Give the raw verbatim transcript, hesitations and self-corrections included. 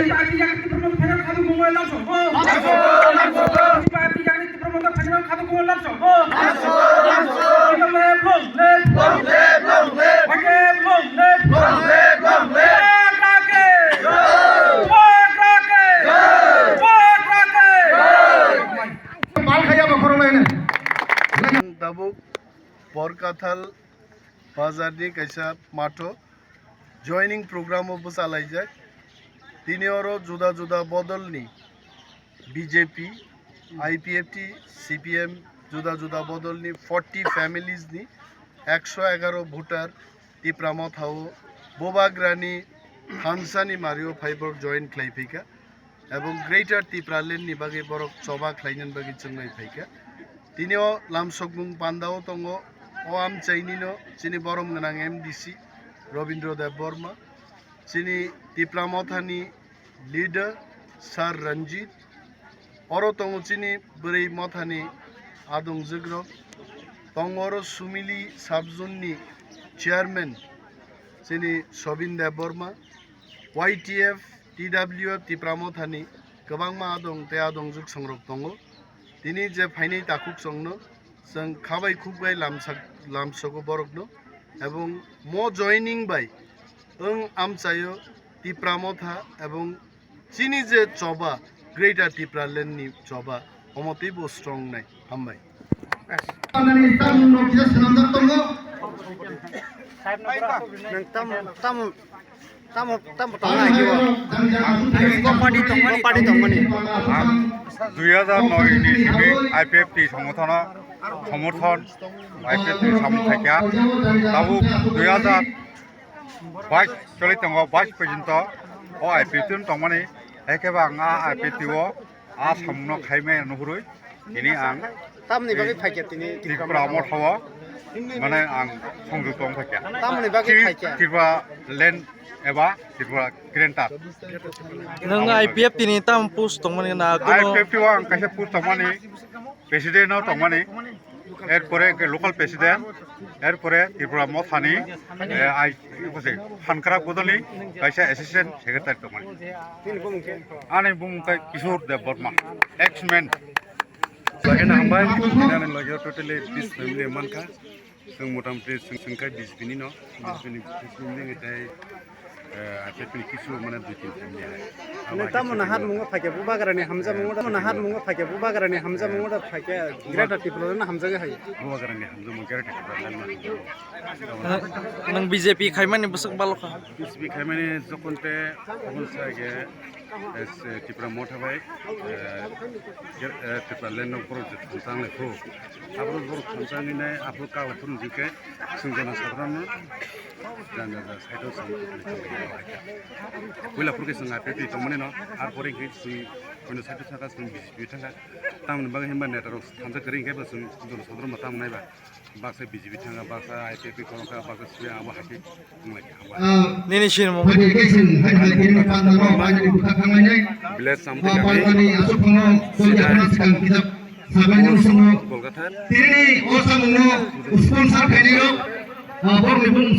Party yang Tipra Motha phainai khaduk mungwi lamsok bo. Party yang Tipra Motha phainai khaduk mungwi lamsok bo. Long live, long live. Long live, long live. Long live, long live. Long live, long live. Bubagra ke. Bubagra ke. Bubagra ke. Pal khaya bokhorok laina. Tabuk Borkathal bazarni kaisa matho joining program o bwchalaijak. Tini oro juda juda bodolni B J P, I P F T, C P M, juda juda bodolni forty families ni ekso egaro voter Tipra Motha o Bubagrani thansani mario phai borok join khlai phaikha. Ebong Greater Tipraland ni bagwi borok choba khlainani bagwi chwnglai phaikha. Tini o lamsokmung pandao tongo o amchainino chini borom gwnang M D C Robindra Debbarma, chini Tipra Mothani leader Sir Ranjit, oro tongo chini bwrwi mothani adongjukrok, tongo oro Sumili sub-zone ni chairman chini Sobin Debbarma, Y T F, T W F Tipra Mothani kwbangma adong tei adongjwk songrok tongo. Tini je phainai takhuk chwngno chwng khabai khukbai lamsak-, lamsogo borokno, ebong mo joining bai wng amchaio Tipra Motha ebong chini je choba Greater Tipraland ni choba omo teibo strong nai. Hambai. Anani tamo no kisa swnamjak tongo. Nang tamo, tamo, tamo, tamo tong na ki bo? Party tongmani. Party tongmani. Ang dui hajar noi ni simi I P F T songothono somorthon, I P F T samung khaikha. Tabuk dui hajar bais choli tongo, bais porjonto o I P F T tongmani. Haikhe ba ang a I P F T o a samungno khaimaya nuhurwi tini ang Tamni bagwi phaikha tini Tipra Motha o, mane ang songjukto wng phaikha. Tamni bagwi Tri-, phaikha. Tipraland eba Tripura Greater. Nwng I P F T ni tam post tongmani na? I P F T o ang kaisa post tongmani, president o tongmani, erpore ke local president, erpore Tipra Mothani, eh, ai, iko se, Phankrak bodolni kaisa assistant secretary tongmani. Ani bumung khe Kishore Debbarma, ex-man. Sakhe na hambai, ani loge totally peace family mankha. Chwng motamoti chwng, chwng khe B J P ni no, B J P ni, B J P ni tei, eh, I P F T ni kisu mane dui tin family hai. Nang tamo na hat mungo phaikhe Bubagrani hamjamungo da, tamo na hat mungo phaikhe Bubagrani hamjamungo da phaikhe Greater Tipraland na hamjagwi hai. Bubagrani hamjamung Greater Tipraland na hamjago. Nang B J P khaimani bwswk balo kha? B J P khaimani jokhon te, jokhon sa khe, eh, Tipra Motha bai, eh, Tipraland no borok je thangchang lai kho. Abo borok thangchang ni nai abo kala phuru jike sung jana sabrano jana jana side o sung. Puila phuru ke sung I P F T tongmani no, ar pore ke sung kono side o thangkha, sung B J P thangkha. Tamoni bagwi himba neta rok thangchak kering khe bo sung jana sabrano tamo nai ba. Baksa B J P thanga, baksa I P F T khoroksa, baksa suya abo hai khe wng lai kha. Nini sinimung? Education hai hai tini pandaro bani bukha thanglai nai. Village samthai kami. Pandani asuk phano kol jakhana sikang kijak sabai nung sungo. Kolkata. Tini o samungno sponsor khainai rok, ah, borokni bumung